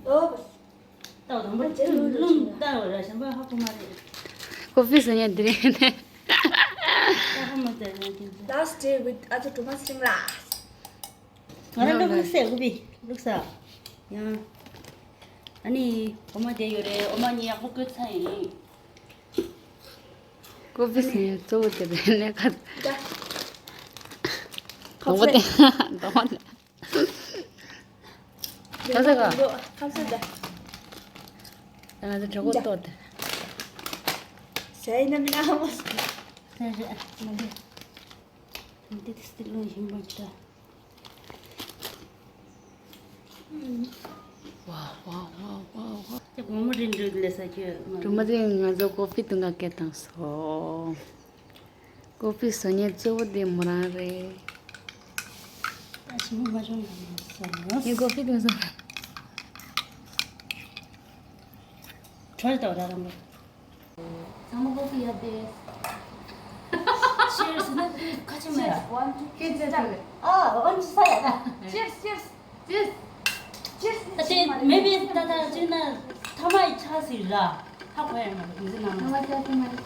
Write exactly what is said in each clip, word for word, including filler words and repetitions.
ཨོ། ཏའོ་དང་པོ་ཅི་ལུང་ལུང་ལྟ་བ་ར་ཞན་པ་ཧ་གོ་མ་རེད། ཀོ་ཕི་བཟོ་ཉན་དེ་རེད། ད་ཧ་མ་ཏེ་ན་ཀིན་ཅི། Last day with ཨ་ཅོ་གྲོ་མ་སྲིང་ལ། ང་རང་ལུག་ལུག་སེ་ཀོ་ཕི་ལུག་ས། ཡང་། ཨ་ནི་འོ་མ་དེ་ཡོད་རེད། འོ་མ་ཉི་ཡག་པོ་བསྐོལ་ཚར་ཡིན། ཀོ་ཕི་སྲིང་གཙོ་བོ་དེ་རེད་ནས་ཁ། ད། དང་པོ་དེ་དང་པོ་དེ། ཁ་ས་ག་ཁམས་ས་ད། ང་ཚོ་གྲོད་ཁོག་ལྟོགས་ཏེ། ཟས་ནམ་ཡང་མ་ཟ། ཟས་རེད་མ་རེད། འདི་དེ་སྟེགས་ལོ་ཞིམ་པོ་ཅི་ད། ཝའོ་ཝའོ་ཝའོ་ཝའོ་ཝའོ། དེ་གོང་མོ་རིན་འགྲོ་ལས་ས་ཁྱོད་མ། གྲོ་མ་རིན་ང་ཚོ་ཀོ་ཕི་དུང་ག་སྐད་བཏང་སོང་། ཀོ་ཕི་བཟོ་མཁན་གཙོ་བོ་དེ་མོ་རང་རེད། ད་ཞིམ་པོ་མ་བྱུང་ན་མ་བཟོ། ངས་ཀོ་ཕི་དེ་བཟོ། གྲོ་ཞིག་ལྟ་བ་ར་རམ་ར། ཚང་མ་ཀོ་ཕི་ཡོད་དེ། Cheers ན་ཁ་ཆེ་མ་ར། Cheers, one, two, three, start. ཨ་འོན་ཅི་ས་ཡ་ད། Cheers, cheers. Cheers. Cheers. ད་དེ་མེ་བི་ད་ད་ཅི་ན་ཐ་མ་ཡི་ཆ་ཟིག་ར། ཧ་གོ་ཡ་མ་རེད་མི་ཟི་ན་མ། ཐ་མ་ཆ་ཟིག་མ་རེད།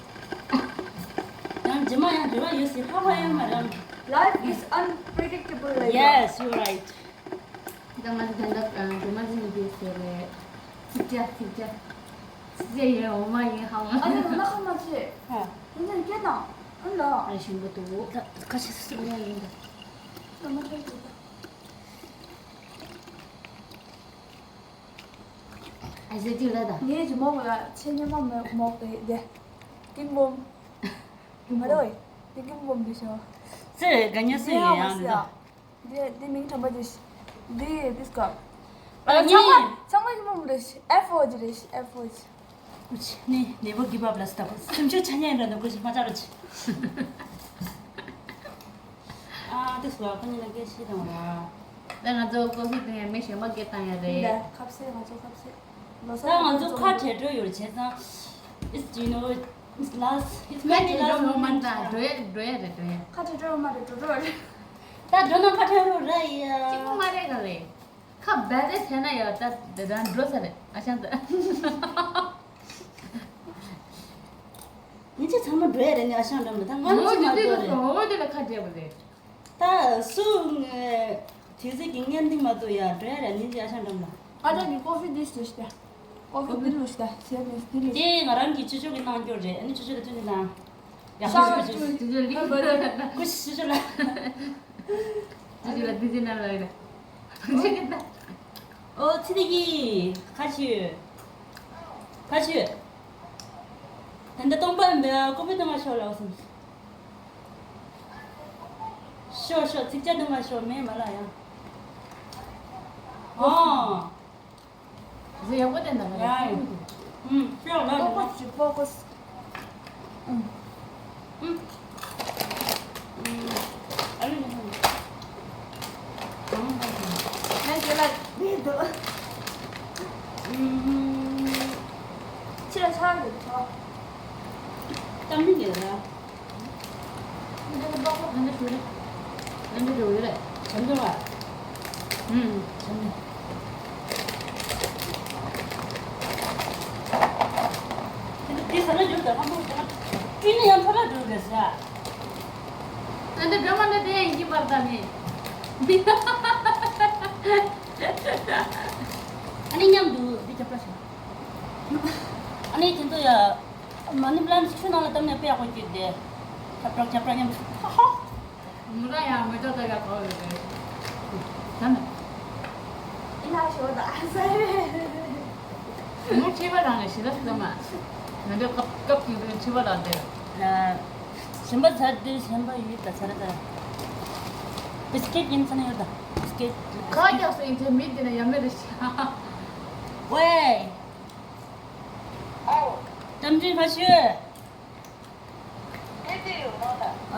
ཡང་རྗེས་མ་ཡང་རེ་བ་ཡོད་སྲིད། ཧ་གོ་ཡ་མ་རེད། Life is unpredictable like that. Yes, you're right. ད་ང་ཚོ་ད་ལྟ་རྗེས་མ་ཟིན་གྱི་ཟེར་རེད། ཚིག་ཅག་ཚིག་ཅག་ཚིག་ཅག་ཡིན་འོ་མ་ཡིན་ཧ་མ། ཨ་ནི་ང་ཁ་མ་ཆེ། ཧ། ཡིན་ནའི་སྐད་དང་། ཨ་ལ། ཨ་ཞིམ་པོ་འདུག་ད་ཁ་ཤས་སུ་ཡ་ཡིན་ད། ད་མ་ཁ་ཡིན་ད། ཨ་ཟེར་གྱི་ལ་ད། ངའི་ཇི་མོ་ལ་ཆེ་ཉེ་མ་མོ་མོ་དེ་དེ། ཀིང་བོམ། མ་རེད་དེ་ཀིང་བོམ་དེ་ཤོ། ཙེ་ག་ཉོ་སི་ཡང་ཡང་ད། དེ་དེ་མིང་ཁྲམ་པ་དེ་ཤི། དེ་དེ་སྐབས། ཨ་ཚང་མ་ཚང་མ་ཉི་མ་མོ་རེད་ཤི། ཨེ་ཕོ་ཇི་རེད་ཤི། ཨེ་ཕོ་ཇི། ནི་ནི་བོ་གི་བབ་ལ་སྟབས་སེམས་ཆུ་ཆ་ཉན་ར་ནོ་གོ་ཤི་མ་ཅར་ཅི། ཨ་དེ་སུ་བ་ཁོ་ཉིད་ལ་སྐད་ཤི་དང་བ། ད་ང་ཚོ་ཀོ་ཧྥི་དེ་མི་གཞན་པ་སྐད་བཏང་ཡ་རེད། ད་ཁབ་སེ་ང་ཚོ་ཁབ་སེ། ལོ་ད་ང་ཚོ་ཁ་བྲལ་འགྲོ་ཡོད་བྱས་ཙང་། It's you know it's last it's my last moment. འགྲོ་ཡ་འགྲོ་ཡ་རེད་འགྲོ་ཡ། ཁ་བྲལ་འགྲོ་ཡ་མ་རེད་འགྲོ་འགྲོ་རེད། ད་འགྲོ་ན་ཁ་བྲལ་འགྲོ་ར་ཡ། གཅིག་པོ་མ་རེད་ག་རེད། ཁ་བད་དེ་བྱས་ན་ཡ་ད་དེ་དང་འགྲོ་ས་རེད་ཨ་ཞང་ད། ཉིན་གཅིག་ཚང་མ་འགྲོ་ཡ་རེད་ནི་ཨ་ཞང་འགྲོ་མི་ད་ང་ངོ་ཚོ་དེ་མ་དུས་འགྲོ་རེད། ངོ་དེ་ལ་ཁ་བྲལ་བ་རེད། ད་སུ་ངས་དུས་ཚོད་ཀྱི་བརྙན་འདི་མ་གཏོགས་ཡ་འགྲོ་ཡ་ར་ཉིན་གཅིག་ཨ་ཞང་འགྲོ་མ། ཨ་ཅག་གི་ཀོ་ཧྥི་འདི་ཞུ་ཤ། ཀོ་ཧྥི་འདི་ལུ་ཤ་ཟེར་ནས་འདི་ལུ། དེ་ང་རང་གི་ཆུ་ཆུ་གི་གནང་སྐྱོར་རེད། ཨ་ནི་ཆུ་ཆུ་གི་ཐུན་ལ། ཡ་ཤ་ཆུ་ཆུ་ཆུ་ཆུ་ལི། ཀུ་ཤི་ཆུ་ཆུ་ལ། ཆུ་ཆུ་ལ་འདི་ཟེར་ན་ལ་ཡ། ཨོ་ཚི་དེ་གི་ཁ་ཆུ། ཁ་ཆུ། ད་ལྟ་སྟོང་པ་འདི་ཀོ་ཧྥི་ཏང་ང་ཤོར་ལ་སོང་། ཤོ་ཤོ་ཚིག་ཆ་འདི་མ་ཤོ་མེད་མ་ལ་ཡང་། ཨོ། ཟེ་ཡག་པོ་དེ་འདྲ་ཡ་ཡ། ཨུམ་ཤོ་ལ་ལ། ཕོ་ཀོས་ཕོ་ཀོས། ཨུམ། ཨུམ། ཨུམ། ཨ་ལུ་ནི་ཧམ། ཨུམ། ཡང་ཁྱེད་ལ་མེད་དོ། ཨུམ། ཁྱེད་ལ་ཆགས་ཡོད་དོ། གཏམ་མི་ཉན་ལ། ཨ་ནི་མཉམ་དུ་འདི་རྒྱབ་སྐྱོར་བྱེད། ཨ་ནི་དེ་ཚོ་ཡ། མ་ནི་པ་ལན་ཆུ་ནང་ལ་བཏབ་ནས་དཔེ་ཡག་པོ་སྐྱིད་དེ། ཁྱབ་བསྒྲགས་ཁྱབ་བསྒྲགས་མཉམ་དུ། ཧ་ཧ། མོ་ར་ཡང་མེ་ཏོག་ཏོ་ཡག་པོ་ཡོད་རེད། ད་ནི། ཨི་ན་ཞོ་ད་ཨ་ས་རེད། མོ་ཁྱི་པ་རང་ནས་ཞི་ལ་སི་ལ་མ། ང་འདྲ་སྐབས་སྐབས་ཀྱི་ཁྱི་པ་རང་དེ། གཞན་པ་ཚར་དུས་གཞན་པ་ཡོད་ད་ཚར་ད། བི་སི་ཀེད་ཡིན་ཚ་ན་ཡོད་ད། བི་སི་ཀེད། ཁ་རྒྱག་སོ་ཡིན་ཚེ་མི་དེ་ན་ཡ་མེ་རེ་ཤ། ཝེ། ཨའོ། གཏམ་དྲིན་ཕ་ཤུ། སྐད་ཆ་ཡོད་མ་ད།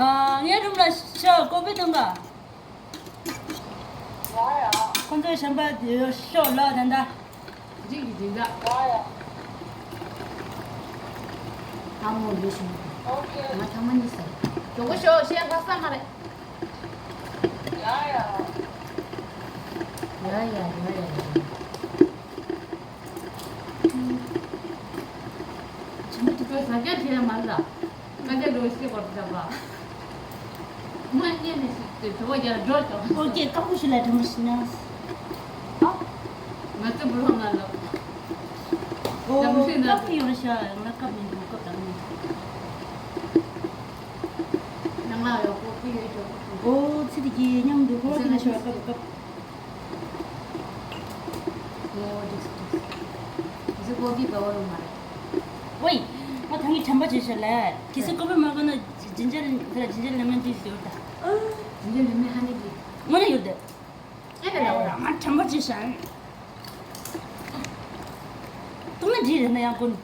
ཨ། ངའི་རུམ་ལ་ཤོག་ཀོ་པི་འཐུང་ག་ཡ་ཡ། ཁོང་ཚོའི་གཞན་པ་དེ་ཤོག་ལོག་ད་ད། རིག་གི་རིག་ག་ཡ་ཡ། ཨ་མོ་འདི་ཤོག་ཨོ་ཁེ། ང་ཐ་མ་གཉིས་ཟ། མགྱོགས་པོ་ཤོག་བཤད་ཁ་ས་མ་རེད། ཡ་ཡ། ཡ་ཡ་ཡ་ཡ། ཡ་དེ་ཡ་མ་ལ། ང་དེ་ལོ་ཤེས་པར་བྱ་བ། ང་གཉེན་ནས་ཤིག་དེ་དུ་བ་ཡར་འགྲོ་དང་། ཨོ་ཀེ། ཀ་ཁུ་ཤི་ལ་དྲི་མ་ཤི་ན། ཨ། ང་ཚོ་བུ་རོ་ང་ལ། ཨོ། ཡང་ཤེས་ན། ཀ་ཁུ་ཡོང་ཤ་ང་ཀ་མི་འདུག་ཀ་དང་། ནང་ལ་ཡོད་ཀོ་ཀི་ཡོད་ཀྱོ་ཀོ་ཀི། ཨོ་ཚི་དི་གི་མཉམ་དུ་ཧོ་ཀི་ན་ཤ་ཀ་ཀ། ཨོ་ཇིས་ཇིས། ཇིས་ཀོ་ཀི་བ་བ་རུ་མ་རེད། ཝེ། ང་ཐང་གི་དྲན་པ་བརྗེད་ཤག་ལས། གལ་སྲིད་ཀོ་པི་མ་གོ་ན་ཇིན་ཇར་ཇིན་ཇར་ལེ་མོན་ཇུས་ཡོད་ད། ཇིན་ཇར་ལེ་མོན་ཧ་ནི་ཇུས། དངོས་གནས་ཡོད་དེ། ཨེ་རེད་ལ་བ། ང་དྲན་པ་བརྗེད་ཤག་ཏུང་ན་འདྲི་རེད་ན་ཡང་ཀུན།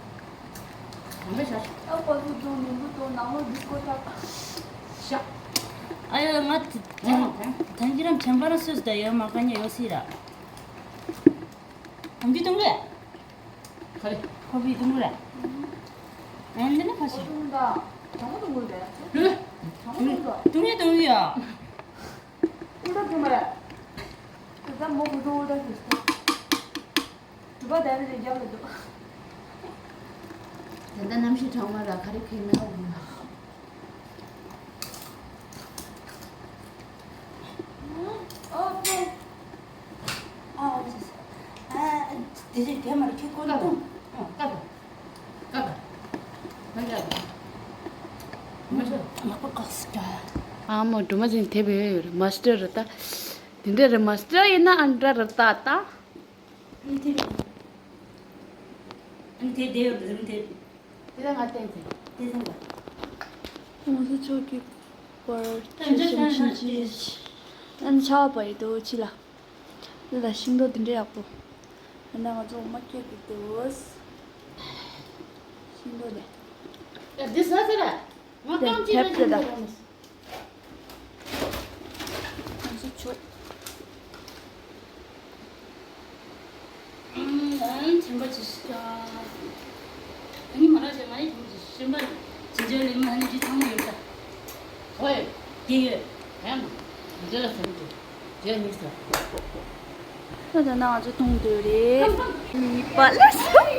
ང་ཤ་ཤ། ཨ་ཀོ་ཚུ་ཏུང་ནི་བུ་ཏུང་ནང་ལོ་ཌིས་ཀོ་ཐག་ཤ། ཨ་ཡ་ང་ཐང་གི་རམ་དྲན་པ་ར་སོས་ད་ཡ་མ་ག་ཉེ་ཡོད་སི་ར། ཨམ་གི་ཏུང་གི། ཁ་རེ། ཁོ་བི་ཏུང་ར། ཨན་དེ་ནི་ཕ་ཤི། ཏུང་ད། ཏུང་ཏུང་གི་ཏུང་ཡ་ཏུང་ཡ། ཨུ་ད་ཏུང་མ་ར། ཏུ་ད་མོ་གུ་ཏུང་ཨུ་ད་ཤི་སྟོ། གྲུ་པ་ད་རེ་རེ་རྒྱབ་ལ་འདུག་ད་ལྟ་གནམ་གཤིས་གྲང་མོ་ར་ཁ་རེ་ཁེ་མེ་ཨོ་གུ་ན། ཨོ་ཕོ། ཨ་ཨོ་ཅི་ཟེར། ཨ་དེ་རེད་དེ་མ་རེད་ཁྱོད་ཀོ་ན་ཏུང་། ཀ་ཀ་ཀ་ཀ་ཀ་ཀ་མ་ཤོད། ལག་པ་བཀག་སི་ཀ། ཨ་མ་སྒྲོལ་མ་ཅན་དེ་བས་མ་སྟེར་ར་ད། དེ་འདྲ་རེད་མ་སྟེར་ཡིན་ན་ཨ་འདྲ་ར་ད་ད། ཨ་དེ་རེད། ཨ་དེ་དེ་རེད་དེ། དེ་ལ་ང་བསྟན་ཟིན། བསྟན་ཟིན་པ། ང་ཚོ་ཕྱོགས་ཀྱི་པར་ཆེ་ཞིང་ཕྱིན་ཆད། ཨན་ཆ་བ་ཡི་དོ་ཆི་ལ། འདི་ལ་ཤིང་ཏོག་འདི་འདྲ་ཡག་པོ། ཡིན་ན་ང་ཚོ་མ་སྐྱེས་ཀྱི་འདུག་ཤིང་ཏོག་ལས། ཡ་འདི་ཟ་ཟེར་ར། ང་རྐང་གཅིག་ར་ཤིང་ཏོག་ར་མི་ཟ། ང་ཚོ་ཆོག་ཨང་། ཨང་། ཆེན་པོ་ཅིག་ཤི་ཀ་ཨ་ནི་མ་ར་ཞེ་ང་ཡི་ཐུག་ཅིག་ཤི་མ་ཅིན་ཇེ་ལི་མ་ཨ་ནི་ཅི་ཚང་མ་ཡོད་ས། ཧོꯏ། དེ་ཡོད། ཡང་། ཇེ་ལ་ཟེར་གི་ཇེ་ལ་ཉིག་ཟེར། ད་ད་ན་ང་ཚོ་མཐོང་འདོད་རེད། ནི་པ་ལ་སོ།